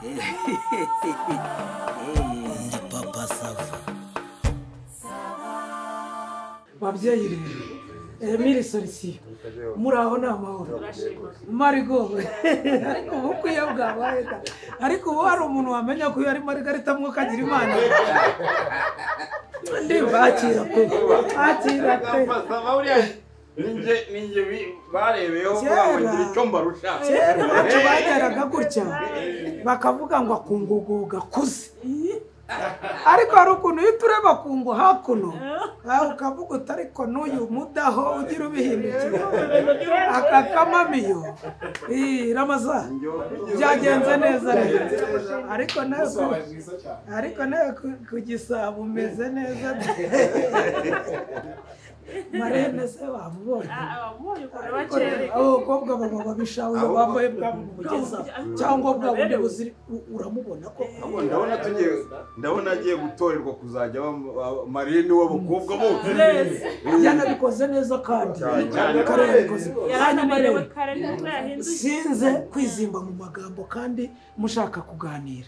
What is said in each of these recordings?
Ndi Papa Sava. Babyeyi rero, Emile Solisiyo, muraho ni amahoro. Marigo, ariko ubukwe iyo bwabaye da, ariko ubu hari umuntu wamenya ko iyo ari Margarita Mwokagira Imana. Ndibakira pe, akira pe. Ninjye barebeyeho bagira icyo mbarusha. Kera iwacu bageraga gutya bakavuga ngo akungugu gakuze, ariko hari ukuntu uhita ureba kungu hakuno ukavuga uti ariko n'uyu mudaho ugira ubihindukira aka kamamiyo. Ramaza byagenze neza rero, ariko nawe ku gisabo umeze neza. Marene se wamubonye? Abakobwa baba babishawe bambaye bwa bugeza cyangwa bwa bundi buziri, uramubona ko ndabona agiye gutorerwa kuzajya marene w'abakobwa bose. Yanabikoze neza kandi karabikoze. Hanyuma rero sinze kwizimba mu magambo kandi mushaka kuganira,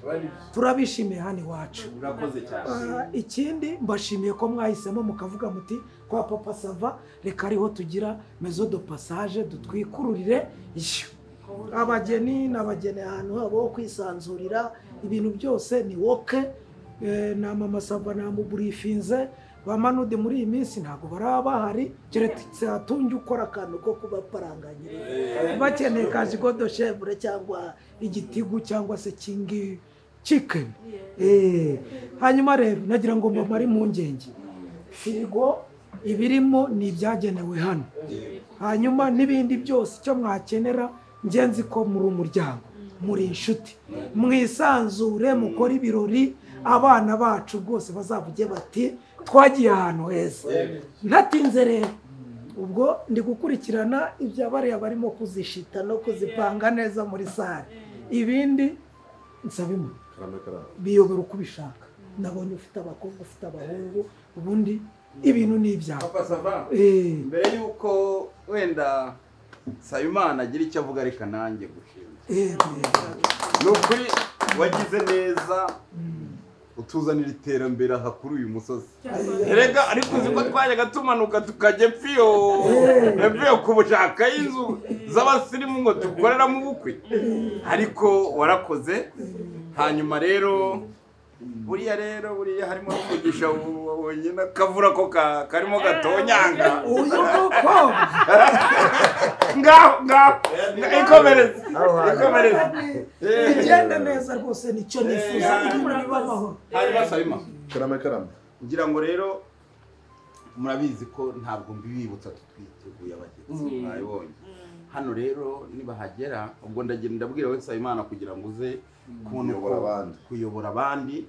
turabishimiye hano iwacu. Urakoze cyane. Ikindi mbashimiye ko mwahisemo mukavuga muti kwa Papa Sava reka ariho tugira maison de passage dutwikururire ishyo. Abageni n'abageni ahantu habo ho kwisanzurira, ibintu byose ni woke. Na Mama Sava namuburifinze ba Manude muri iyi minsi ntabwo baraba bahari, keretse hatunge ukora akantu ko kubaparanganyiriza bakeneye kajigodo chevre cyangwa igitigu cyangwa se kingi chicken. Hanyuma rero nagira ngo mbamare impungenge, firigo ibirimo ni ibyagenewe hano, hanyuma n'ibindi byose icyo mwakenera ngenzi ko muri umuryango, muri inshuti, mwisanzure mukore ibirori, abana bacu rwose bazavuge bati twagiye ahantu heza. Ntatinze rero ubwo ndi gukurikirana ibya bariya barimo kuzishita no kuzipanga neza muri sare, ibindi nsabimo biyobora uko ubishaka. Nabonye ufite abakobwa, ufite abahungu, ubundi ibintu ni ibyawe. Papa Sava, mbere yuko wenda Nsabimana agira icyo avuga, reka nanjye gushima. Ni ukuri wagize neza utuzanira iterambere aha kuri uyu musozi. Erega ariko uzi ko twajyaga tumanuka tukajya epfiyo ku bushaka y'inzu z'abasirimu ngo dukoreramo ubukwe, ariko warakoze. Hanyuma rero buriya harimo n'umugisha wenyine akavura ko karimo gatonyanga. Uyu mukobwa ngaho ngaho ikomereze bigenda neza rwose, nicyo nifuza, ibintu biba amahoro. Hanyuma Salima, karame karame, ngira ngo rero murabizi ko ntabwo mbibibutsa tutwiteguye abagenzi mwabibonye hano. Rero nibahagera ubwo ndagenda ndabwira we Nsabimana kugira ngo uze kuyobora abandi.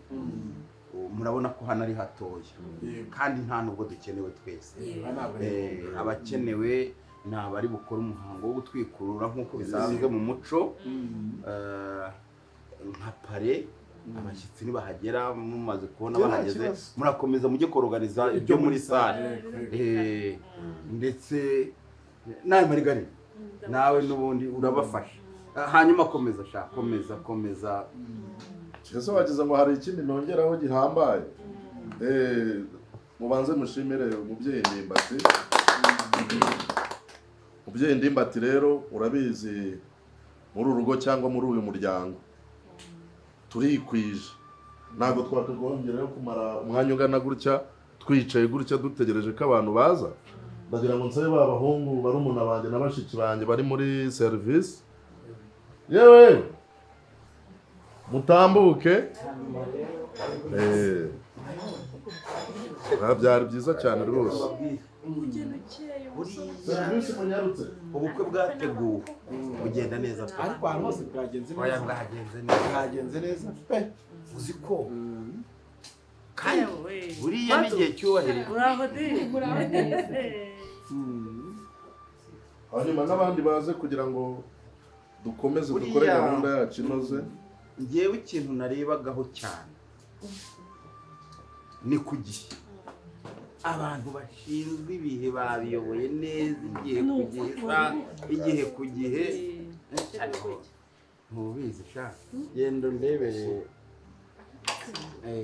Murabona ko hano ari hatoya kandi nta nubwo dukenewe twese. Abakenewe ni abari bukora umuhango wo gutwikurura nk'uko bisanzwe mu muco, nka pare abashyitsi nibahagera mumaze kubona bahageze murakomeza mujye koroganiza ibyo muri sale, ndetse nawe Marigari nawe n'ubundi urabafasha. Hanyuma komeza sha, komeza komeza. Ese wagize ngo hari ikindi nongeraho gihambaye? Mubanze mushimire umubyeyi Ndimbati. Umubyeyi Ndimbati rero urabizi muri uru rugo cyangwa muri uyu muryango turikwije, ntabwo twakagombye rero kumara umwanya ungana gutya twicaye gutya dutegereje ko abantu baza. Ndagira ngo nsabe ba bahungu barumuna banjye na bashiki banjye bari muri service, yewe mutambuke. Byari byiza cyane rwose. Serivisi munyarutse, ubukwe bwateguwe bugenda neza pe, ariko ahantu hose bwagenze neza. Bwagenze neza pe, uzi ko kandi buriya n'igihe cyubahirije. Hanyuma n'abandi baze kugira ngo dukomeze dukore gahunda yacu inoze. Ngewe ikintu narebagaho cyane ni ku gihe abantu bashinzwe ibihe babiyoboye neza, igihe ku gihe, igihe ku gihe. Ntubizi sha. Genda ndebere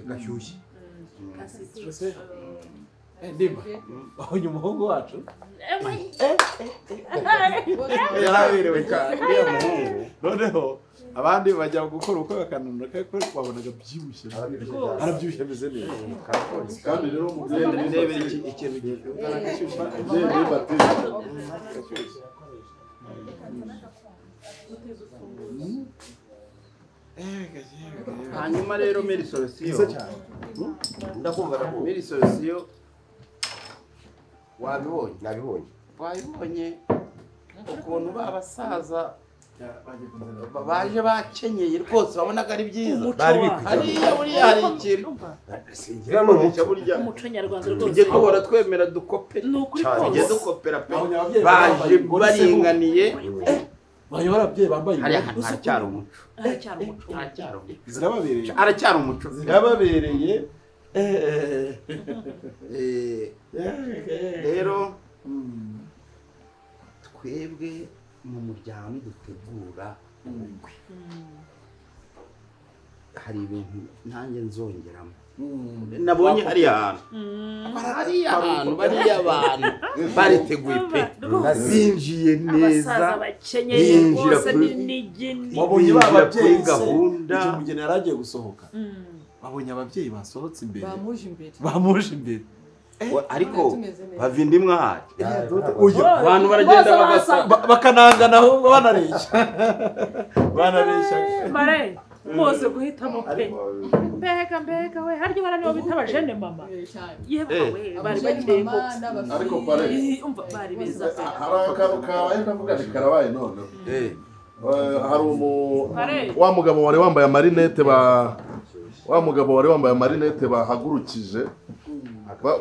gashyushye. Ndimba. Wabonye umuhungu wacu? Yaraberewe cyane uriya muhungu. Noneho abandi bajya gukora uko bakananura ko wabonaga byibushye. Arabyibushye ameze neza. Kandi rero umubyeyi ndebere ikintu gishyushye. Umubyeyi Batiste. Hanyuma rero Mary Solution. Ndakumva Mary Solution wabibonye? Nabibonye. Wabibonye ukuntu babasaza baje bakenyeye rwose babonaga ari byiza. Hariya buriya hari ikintu. Singira n'umuco burya. Umuco nyarwanda rwose. Tujye duhora twemera dukopera. Tujye dukopera pe. Baje baringaniye. Bayobora ababyeyi bambaye hariya hantu haracyari umuco. Haracyari umuco. Haracyari umuco. Zirababereye. Haracyari umuco. Zirababereye. Rero twebwe mu muryango dutegura ubukwe hari ibintu nanjye nzongeramo. Nabonye hariya hantu. Hariya hantu bariya abantu bariteguye pe. Binjiye neza. Abasaza bakenyeye rwose n'inigini. Wabonye ba babyeyi gahunda. Icyo umugeni yaragiye gusohoka. Babonye ababyeyi basohotse imbere. Bamuje imbere. Ariko bavindimwe ahari. Abantu baragenda bagasa bakanangana ahubwo banareshya. Banareshya. Mare bose guhitamo pe. Mbega mbega we harya bara nibo bita abajene mama. Yewe we bari bakeye kose. Ariko pare umva bari beza pe. Hari akantu kabaye ndavuga ni karabaye none. Hari wa mugabo wari wambaye amarinete ba wa mugabo wari wambaye amarinete bahagurukije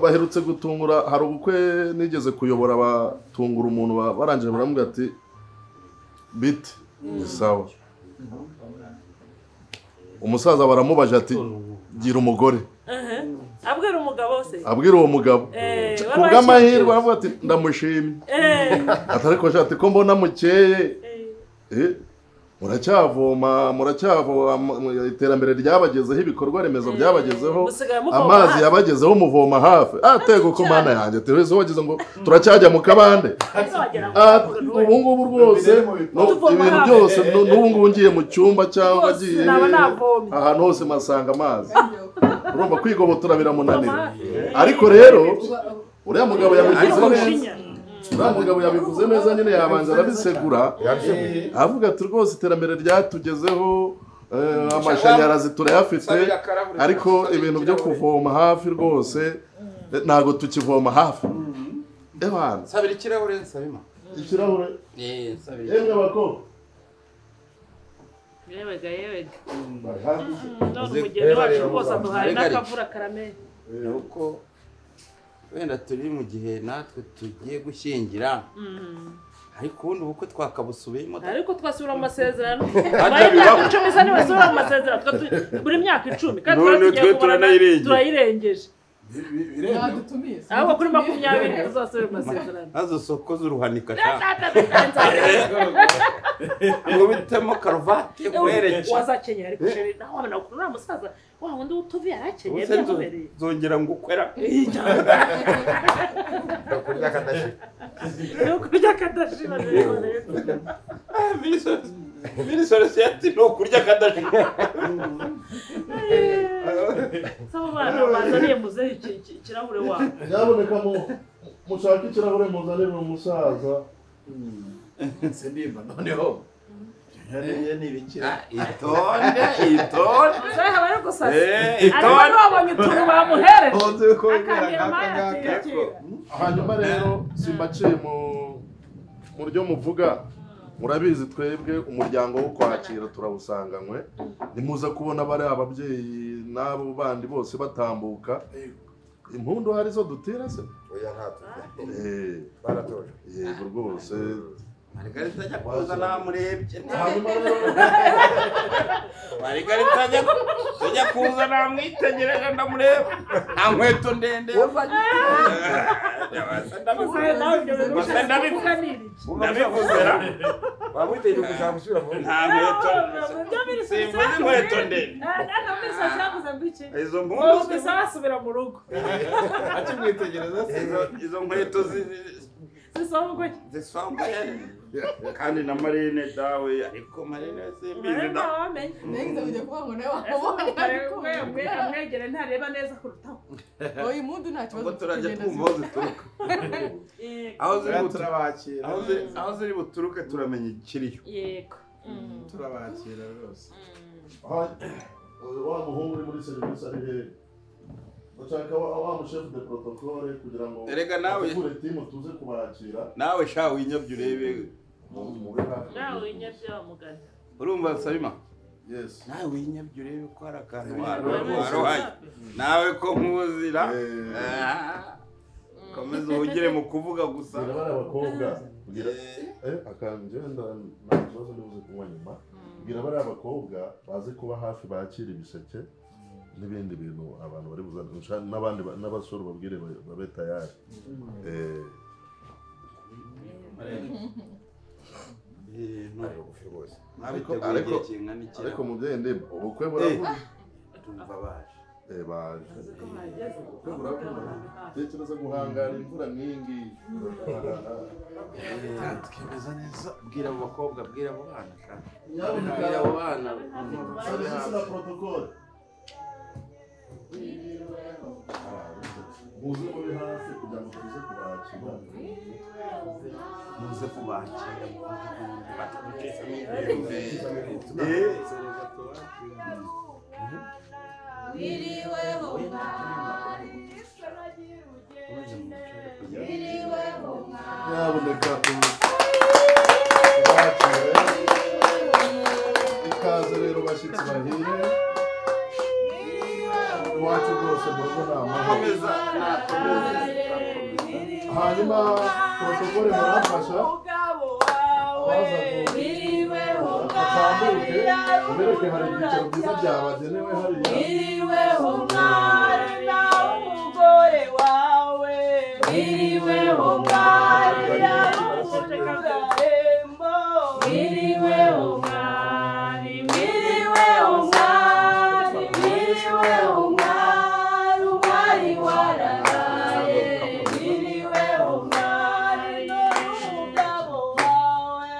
baherutse gutungura. Hari ubukwe nigeze kuyobora batungura umuntu barangije baramubwira ati bite ni sawa. Umusaza baramubaje ati gira umugore. Abwira umugabo se. Abwira uwo mugabo. Kubw'amahirwe aravuga ati ndamushimye. Atariko ati ko mbona mukeye. Muracyavoma iterambere ryabagezeho, ibikorwa remezo byabagezeho, amazi yabagezeho, muvoma hafi. Atego ko mana yanjye tereze wagize ngo turacyajya mu kabande. Ubu ngubu rwose ibintu byose n'ubu ngubu ngiye mu cyumba cyangwa agiye ahantu hose masanga amazi. Urumva kwigobotora biramunanira. Ariko rero uriya mugabo yabivuze neza. Uriya mugabo yabivuze neza nyine yabanza arabisegura avuga ati rwose iterambere ryatugezeho, amashanyarazi turayafite, ariko ibintu byo kuvoma hafi rwose ntago tukivoma hafi. Ewana sabira ikirahure nsabima. Ikirahure? Sabira. Yemwe bako. Yewega yewega. None umugeni wacu rwose aduhaye n'akavura karameri. Nuko wenda turi mu gihe natwe tugiye gushyingira ariko ubundi ubukwe twakabusubiyemo ariko twasubira mu masezerano baye imyaka 10 isa ntibasubira mu masezerano buri myaka 10 kandi twari tugiye turayirengeje ahubwo kuri 20 tuzasubira mu masezerano azo soko z'uruhanika ngo bitemo karuvati wereje wazakenyera ariko sheri nawe wabona ukuntu uriya musaza wa wundi w'utuvi yarakenyeye byamubereye zongera ngo ukwera kurya akadashira kurya akadashira Minisosiyete ni ukurya akadashira saba abana bazaniye muzehe ikirahure wawe nyaboneka mushake ikirahure muzanire umusaza sindimba noneho itonde itonde muzehe aba ari gusasa ariko ntiwabonye utuntu bamuhereje akambwira amaya ati hanyuma rero simbaciye mu buryo muvuga murabizi twebwe umuryango wo kwakira turawusanganywe nimuza kubona bari ababyeyi n'abo bandi bose batambuka impundu hari zo dutira se oya ntabwo baratojwe yego rwose Margarita ajya kuza namurebye Marigarita ajya kuza namwitegereje ndamureba nta nkweto ndende ndabivuzera wamwitegereje gushaka gusubira mu nta nkweto simvuze inkweto ndende izo mpundu zisubira mu rugo akimwitegereza izo nkweto zisongoye zisongoye kandi na Marine dawe ariko Marine simbizi da ngize kujya kuvuga ngo nawe wamubonye ariko amwegere ntareba neza kurutaho oya impundu nta kibazo ubwo turajya twumva aho zituruka aho ziri aho ziri buturuke turamenya ikiriyo yego turabakira rwose wa muhungu uri muri serivisi ari hehe bashaka wa chef de protocole kugira ngo erega nawe ategure timu tuze kubakira nawe sha winyabye urebe nawe winyabye wamugana urumva Sabima yes nawe winyabye urebe ko hari akantu waruhaye nawe ko nkuzira komeza uhugire mu kuvuga gusa bwira bari abakobwa bwira akanje nda nta kibazo ndibuze kunywa nyuma bwira bari abakobwa baze kuba hafi bakira ibiseke n'ibindi bintu abantu bari buzana n'abandi n'abasore babwire babe tayari ariko mubyeyi ndimba ubukwe buravuga tumva baje baje ubukwe buravuga tekereza guhangara imvura nk'ingi twemeza neza bwira abo bakobwa bwira abo bana bwira abo bana serivisi na protocole muze muri hafi kugira ngo tuze kubakira muze kubakira nyabuneka tubakire ikaze rero bashyitsi bahire iwacu rwose mu rugo ni amahoro hanyuma protokole muramfasha abaza batambuke ubereke hari ibyicaro byiza byabagenewe hariya wiriweho mwari nawe umugore wawe wiriweho mwari yarumurarembo wiriweho mwari wiriweho mwari wiriweho mwari umwari wararaye wiriweho mwari n'umugabo wawe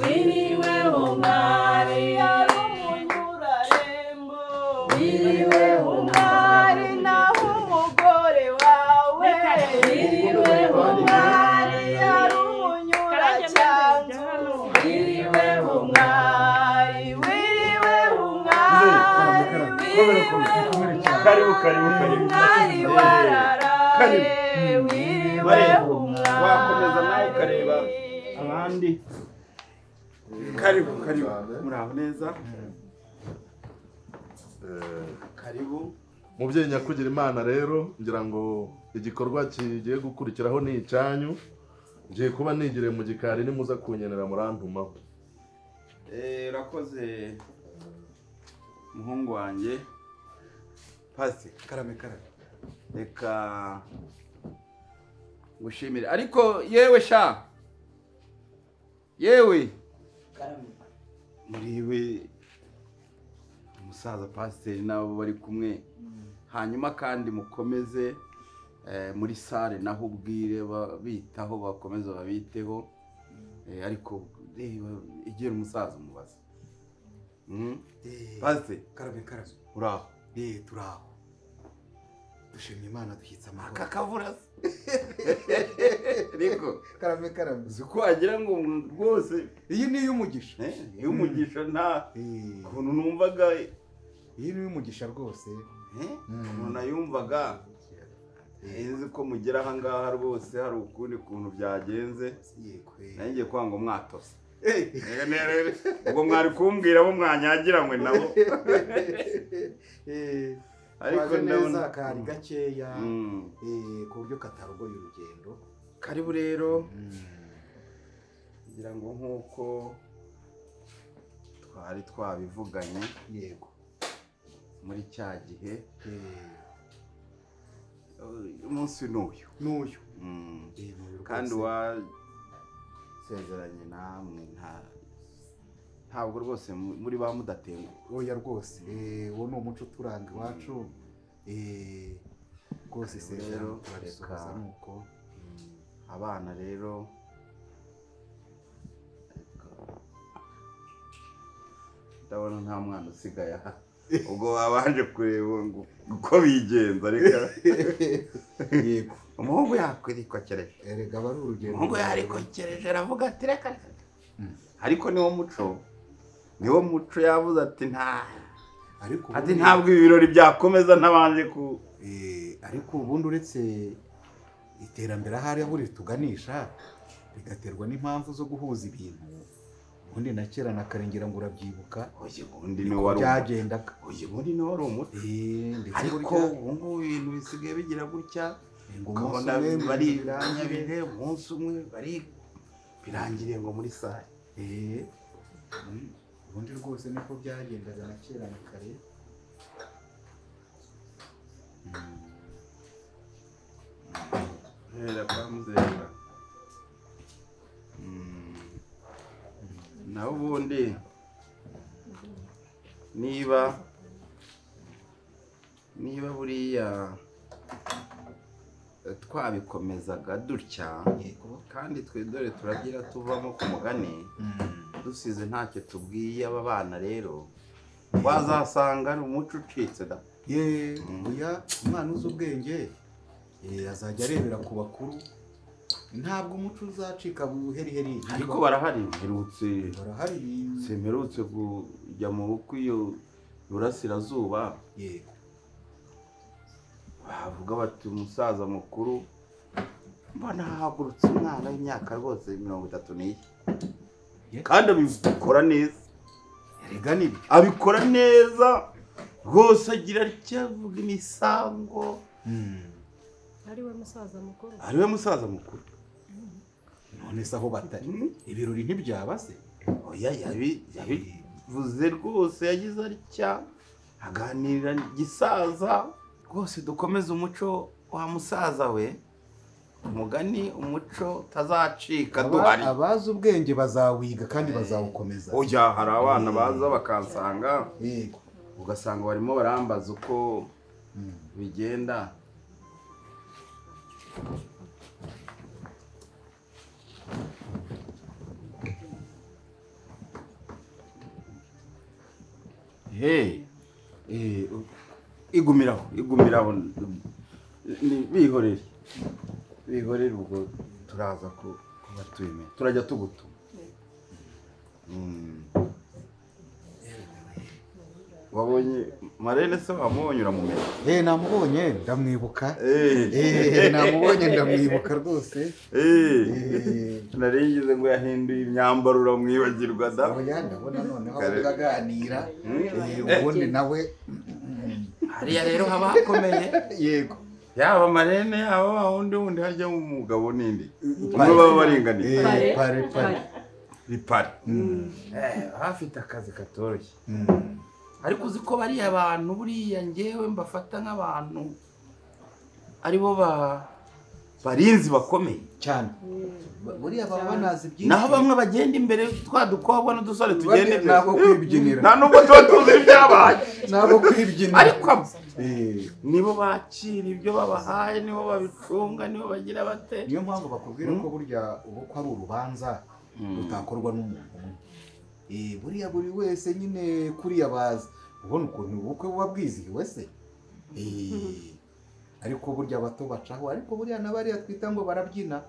wiriweho mwari yarumunyurarembo wiriweho mwari naho umugore wawe wiriweho mwari yarumunyuracyanzu wiriweho mwari wiriweho mwari karibu karibu karibu mwari wararaye wiriweho mwari wakomeza nawe ukareba abandi karibu karibu muraho neza karibu mubyeyi nyakugira Imana rero ngira ngo igikorwa kigiye gukurikiraho ni icyanyu ngiye kuba nigire mu gikari nimuza kunyenera murantumaho urakoze muhungu wanjye pasi karame karame reka ngushimire ariko yewe sha yewe muriwe umusaza pasiteri nabo bari kumwe hanyuma kandi mukomeze muri sale naho ubwire bitaho bakomeze babiteho ariko reba igihe umusaza umubaza pasiteri karame karame uraho turaho dushimye Imana dushyitse amahoro aka kavura ariko karame karame uzi ko wagira ngo rwose iyi ni iy'umugisha iy'umugisha nta ukuntu numvaga iyi ni iy'umugisha rwose ukuntu nayumvaga nzi ko mugera aha ngaha rwose hari ukundi kuntu byagenze nanjye kwanga ngo mwatose ubwo mwari kumbwira abo mwanyagiranywe nabo ariko neza kari gakeya ku buryo katarogoye urugendo karibu rero kugira ngo nk'uko twari twabivuganye yego Muri cya gihe umunsi n'uyu n'uyu kandi wasezeranye namwe ntabwo rwose muri ba mudatenguha. Oya rwose, uwo ni umuco uturanga iwacu rwose. Isezerano turarisohoza nuko abana rero ndabona nta mwana usigaye aha, ubwo babanje kureba ngo uko bigenza. Reka yego, umuhungu yakwirikokereje, erega aba ari urugendo, umuhungu yarikokereje aravuga ati reka reka. Ariko niwo muco, yavuze ati nta, ariko ati ntabwo ibirori byakomeza ntabanje ku ariko ubundi uretse iterambere ahari aho rituganisha bigaterwa n'impamvu zo guhuza ibintu. Ubundi na kera na karengera ngo urabyibuka, ubundi ni wari byagendaga, ubundi ni wari umuco. Ariko ubu ngubu ibintu bisigaye bigira gutya, ukabona bari nyabire umunsi umwe bari birangiriye ngo muri sare. Ubundi rwose niko byagendaga na kera na kare. Hera kwa muzera. Naho ubundi niba buriya twabikomezaga dutya, kandi twe dore turagira tuvamo ku mugani dusize ntacyo tubwiye aba bana, rero wazasanga ari umuco ucitse da. Ye oya, umwana uzi ubwenge azajya arebera ku bakuru, ntabwo umuco uzacika buheriheri. Ariko barahari, mperutse kujya mu bukwe iyo burasirazuba, yego bavuga bati umusaza mukuru, mbona hahagurutse umwana w'imyaka rwose 34, kandi abikora neza. Erega nibyo abikora neza rwose, agira atya avuga imisango. Ariwe musaza mukuru, ariwe musaza mukuru. None se aho batari ibirori ntibyaba se? Oya, yabivuze rwose, yagize atya aganira gisaza rwose, dukomeze umuco wa musaza we, umugani umuco utazacika duhari. Abazi ubwenge bazawiga kandi bazawukomeza. Oya, hari abana baza bakansanga, ugasanga barimo barambaza uko bigenda. Hey, igumiraho bihorere, ubwo turaza kuba tubimenya, turajya tugutuma. Wabonye Marene se? Wamubonye uramumenya? Namubonye ndamwibuka. Namubonye ndamwibuka rwose. Nari ngize ngo yahinduye imyambaro uramwibagirwa da. Oya, ndabona noneho aganira ubundi nawe hariya rero haba hakomeye. Yego, yaba Marene yaba wundi harya umugabo nindi umwe baba baringaniye. Pare pare pare bafite akazi katoroshye. Ariko uzi ko bariya abantu buriya ngewe mbafata nk'abantu aribo barinzi bakomeye cyane. Buriya baba banazi byinshi, naho bamwe bagenda imbere twa dukobwa n'udusore tugenda imbere ntabwo kwibyinira, nta nubwo tuba tuzi ibyabaye, ntabwo kwibyinira. Ariko nibo bakira ibyo babahaye, nibo babicunga, nibo bagira bate. Niyo mpamvu bakubwira ko burya ubukwe ari urubanza rutakorwa n'umuntu umwe. Buriya buri wese nyine kuriya baza ubona ukuntu ubukwe buba bwizihiwe se. Ariko burya abato bacaho, ariko buriya na bariya twita ngo barabyina,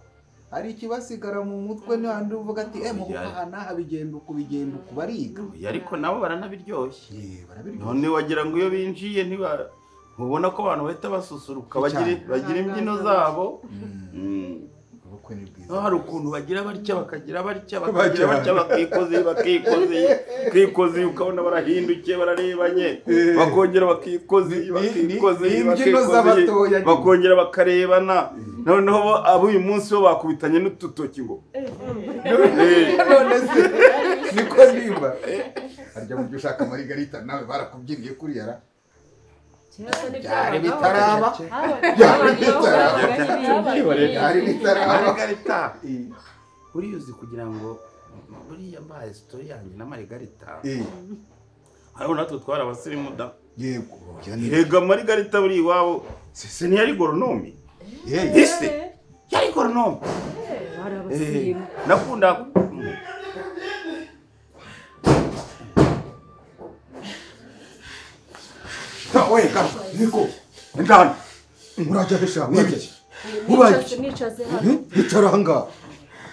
hari ikibasigara mu mutwe n'andi uvuga ati mu bukwe aha bigenda uku bigenda uku, bariga. Ariko nabo baranabiryoshye. None wagira ngo iyo binjiye ntiba ubona ko abantu bahita basusuruka, bagira imbyino zabo. Ubukwe ni bwiza. Hari ukuntu bagira batya bakagira batya bakagira batya, bakikoze ukabona barahindukiye bararebanye, bakongera bakikoze bakongera bakarebana. Noneho abo uyu munsi bo bakubitanye n'ututoki ngo none se niko nimba harya mu byo ushaka Margarita nawe barakubyiniye kuriya ra. Byari bitaraba. Byari bitaraba. Byari bitaraba. Margarita. Buriya uzi kugira ngo buriya mbaye story yanjye na Margarita. Hariho natwe twari abasirimu da. Yego. Yega Margarita buri iwabo se ntiyari goronome. Ese yari goronome. Bari abasirimu. Nakunda Oye, Niko. Ndani. Murajya hesha, murajya. Ubaye. Nicaze hano. Icara hanga.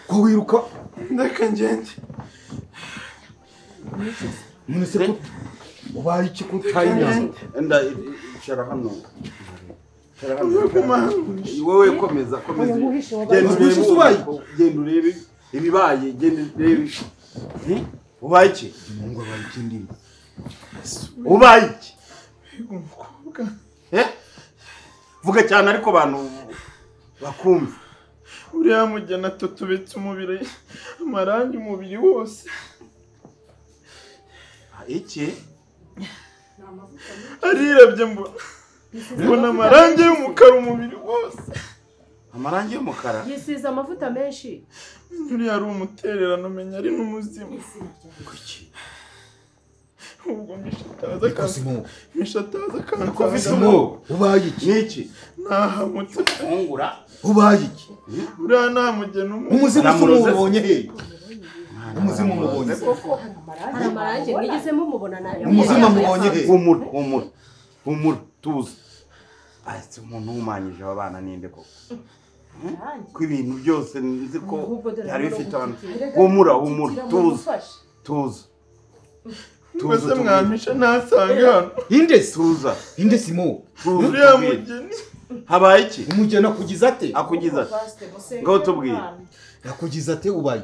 Ko wiruka. Ndeka ngende. None se ko ubaye iki kutayinya? Nda icara hano. Icara hano. Wowe komeza komeza. Genda urebe ibibaye, genda urebe. Ubaye iki? Mungu abaye iki ndi? Ubaye iki? Umukobwa. Vuga cyane ariko abantu bakumva. Uriya mugeni atutubitse umubiri amarangi umubiri wose. Iki? Arirabye mbona amarangi y'umukara umubiri wose. Amarangi y'umukara? Yisize amavuta menshi. Uriya ari umutererano menya ari n'umuzimu. Kuki? Ubwo mishataza kansa. Ubaye iki? Niki? Nahamutse. Ungura. Ubaye iki? Uriya nta mugeni umuzimu umubonye he? Umuzimu umubonye. Hari amarangi mwigeze mumubona nayo. Umuzimu amubonye he? Humura, humura. Humura, tuza. Ase umuntu umanyije abana ninde koko? Ko ibintu byose nzi ko byari bifite abantu. Humura, humura, tuza. Tuza. Tuza mwamisha ntasanga hano. Inde tuza. Inde simo. Uriya mugeni. Habaye iki? Umugeni akugiza ate? Akugiza ate? Ngaho tubwire. Akugiza ate ubaye?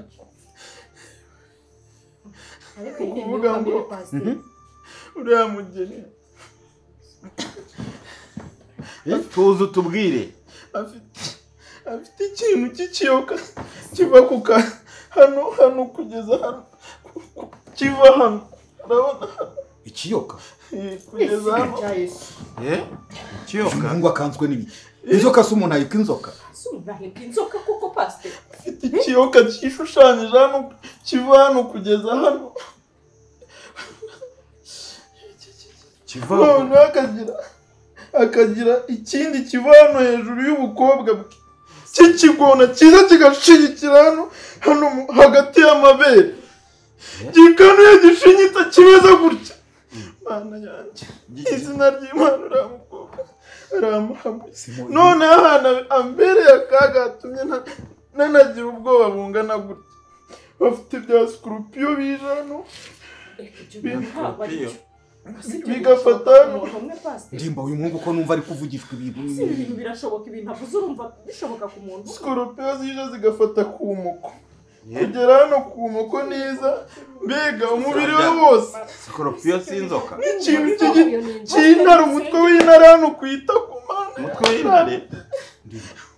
Kuvuga ngo uriya mugeni. Tuza tubwire. Afite ikintu cy'ikiyoka kiva ku hano hano kugeza hano kiva hano. Ikiyoka? Kugeza hano. Ikiyoka? Mungu akanzwe n'ibiki? Inzoka se umuntu aheka inzoka? Se umuntu aheka inzoka kuko pasiteri? Afite ikiyoka cyishushanyije hano kiva hano kugeza hano. Kiva noneho akagira ikindi kiva hano hejuru y'ubukobwa bwe cy'ikigona cyiza kigashigikira hano hano hagati y'amabere. Gikanuye gishinyitse kimeze gutya. Mana yanjye, izina ry'Imana uriya mukobwa aramuhamye. None ahantu ambereye akaga hatumye nanagira ubwoba bungana gutya. Bafite ibya sikorupiyo bije hano bigafata hano. Ndimba uyu muhungu ko numva ari kuvugishwa ibintu. Si ibintu birashoboka, ibintu avuze urumva bishoboka ku muntu. Sikorupiyo zije zigafata ku muko. Kugera hano ku moko neza, mbega umubiri we wose. Sikorupiyo si inzoka. N'ikintu cy'intare, umutwe w'intare hano kwita ku mana. Umutwe w'intare?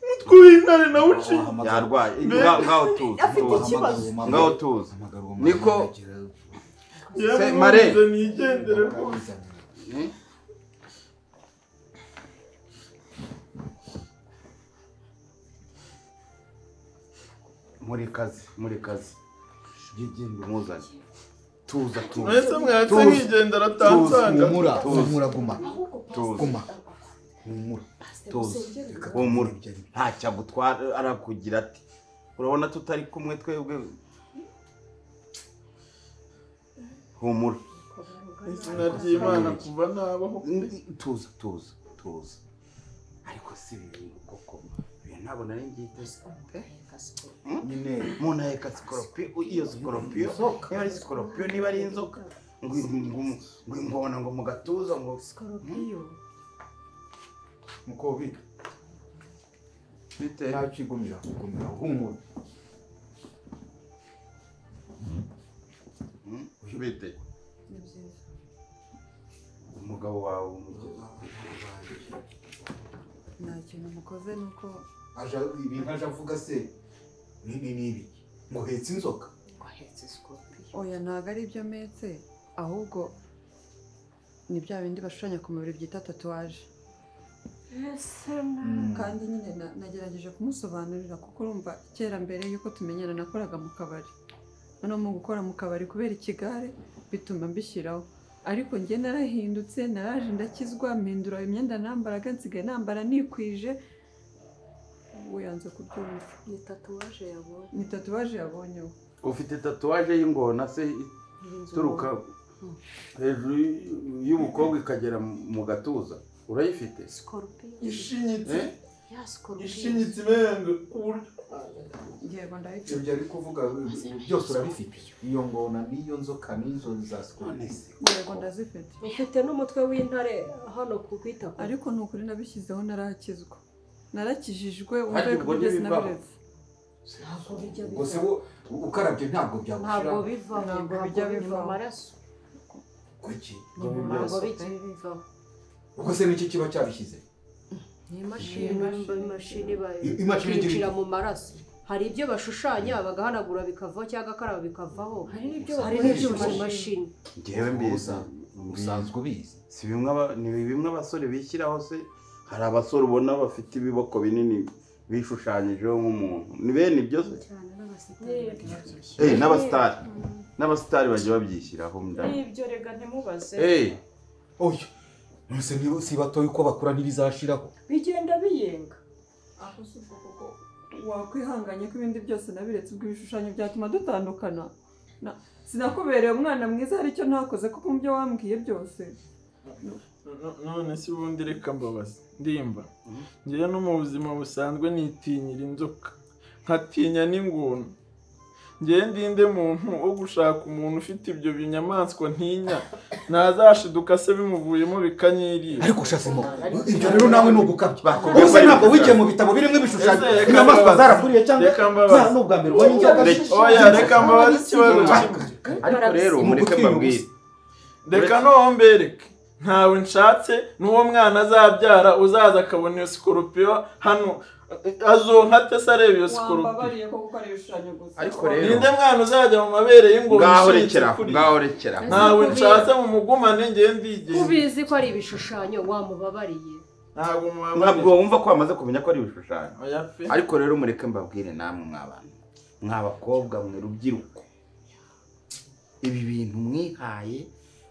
Umutwe w'intare nawe uciye. Yarwaye. Ngaho tuza. Ngaho tuza. Niko Mare. Nigendere rwose. Muri kazi gigenda umuzanye. Tuza tuza. Mwese mwatse nkigendera atansanga. Humura, humura guma. Guma. Humura. Tuza. Humura. Ntacyo agutwara arakugira ati. Urabona tutari kumwe twebwe. Humura. Izina ry'Imana kuva nabaho. Tuza tuza tuza. Ariko si ibintu koko. Ntabwo nari ngiteze. Nyine umuntu aheka sikoropiyo, iyo sikoropiyo niba ari sikoropiyo niba ari inzoka ngo ingona ngo mu gatuza ngo sikoropiyo. Muko bita. Bite ntacigumira kugumira humura. Bite. Umugabo wawe umugezi. Nta kintu mukoze nuko aje ibintu aje avuga se ni nibi ngo hetse inzoka ngo hetse scorpion. Oya ntago ari ibyo metse ahubwo Ni bya bindi bashushanya ku mubiri byita tatouage. Kandi nyine nagerageje kumusobanurira kuko urumva kera mbere yuko tumenyana nakoraga mu kabari. Noneho mu gukora mu kabari kubera ikigare bituma mbishyiraho. Ariko njye narahindutse, naraje ndakizwa, mpindura imyenda nambaraga, nsigaye nambara nikwije. We yanze kubyumva. Ni tatouage yabonye. Ni tatouage yabonye. Ufite tatouage y'ingona se ituruka hejuru y'umukobwa ikagera mu gatuza, urayifite? Scorpion. Ishinyitse. Ya scorpion. Ishinyitse imenga ku buryo. Yego ndayifite. Ibyo ari kuvuga byose urabifite. Iyo ngona n'iyo nzoka n'izo za scorpion. Yego ndazifite. Ufite n'umutwe w'intare hano ku kwitako. Ariko ni ukuri nabishyizeho narakizwa. Narakijijwe wumve ko byose nabiretse. Ubwo se ukarabye ntabwo byagushira. Ntabwo bivaho, ntabwo bijya biva mu maraso. Kuki? Ntabwo bijya bivaho. Ubwo se niki kiba cyabishyize? Ni imashini bakinjira mu maraso. Hari ibyo bashushanya bagahanagura bikavaho cyangwa akaraba bikavaho. Hari n'ibyo imashini. Ngewe mbizi, usanzwe ubizi. Si bimwe ni bimwe abasore bishyiraho se? Hari abasore ubona bafite ibiboko binini bishushanyijeho nk'umuntu. Ni bene ibyo se? N'abasitari. N'abasitari bajya babyishyiraho ndabona. Nibyo rega ntimubaze. Oya. None niba si batoye uko bakura ntibizashiraho. Bigenda biyenga. Aho si ubwo koko wakwihanganye ko ibindi byose nabiretse ubwo ibishushanyo byatuma dutandukana. Sinakubereye umwana mwiza hari icyo ntakoze kuko mu byo wambwiye byose. None se ubundi reka mbabaze ndimba. Ngewe no mu buzima busanzwe nitinyira inzoka, nkatinya n'ingona. Ngewe ndinde muntu wo gushaka umuntu ufite ibyo binyamaswa ntinya, ntazashiduka se bimuvuyemo bikanyirira. Ariko ushasemo ibyo rero nawe ni ugukabya. Ubuse ntabwo wigiye mu bitabo birimo ibishushanyo inyamaswa zarakuriye cyangwa n'ubwa mbere ubonye inzoka. Oya reka mbabaze ikibazo kimwe. Ariko rero mureke mbabwire. Reka noneho mbereke. Ntawe nshatse n'uwo mwana azabyara uzaza akabona iyo scorpion hano azonkate se areba iyo scorpion. Ariko rero ninde mwana uzajya mu mabere y'ingona? Ngaho rekera, ngaho rekera. Ntawe nshatse mu mugumane ngiye ndigenda. Ubizi ko ari ibishushanyo wamubabariye. Ntabwo mubabariye. Ntabwo wumva ko wamaze kumenya ko ari ibishushanyo. Ariko rero mureke mbabwire namwe mwabana, mwabakobwa mwe rubyiruko, ibi bintu mwihaye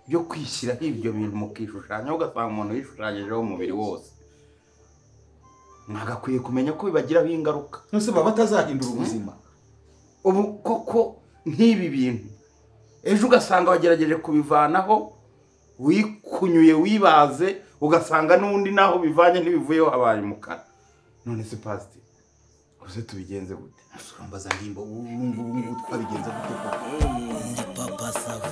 byo kwishyiraho ibyo bintu mukishushanya ugasanga umuntu yishushanyijeho umubiri wose, mwagakwiye kumenya ko bibagiraho ingaruka. Nose baba batazahindura ubuzima. Ubu koko nk'ibi bintu ejo ugasanga wagerageje kubivanaho wikunyuye wibaze, ugasanga n'undi naho bivanye ntibivuyeho habaye umukara. None se pasiteri uze tubigenze gute? Urambaza ndimba ubu twabigenza gute koko? Ndi Papa Sava.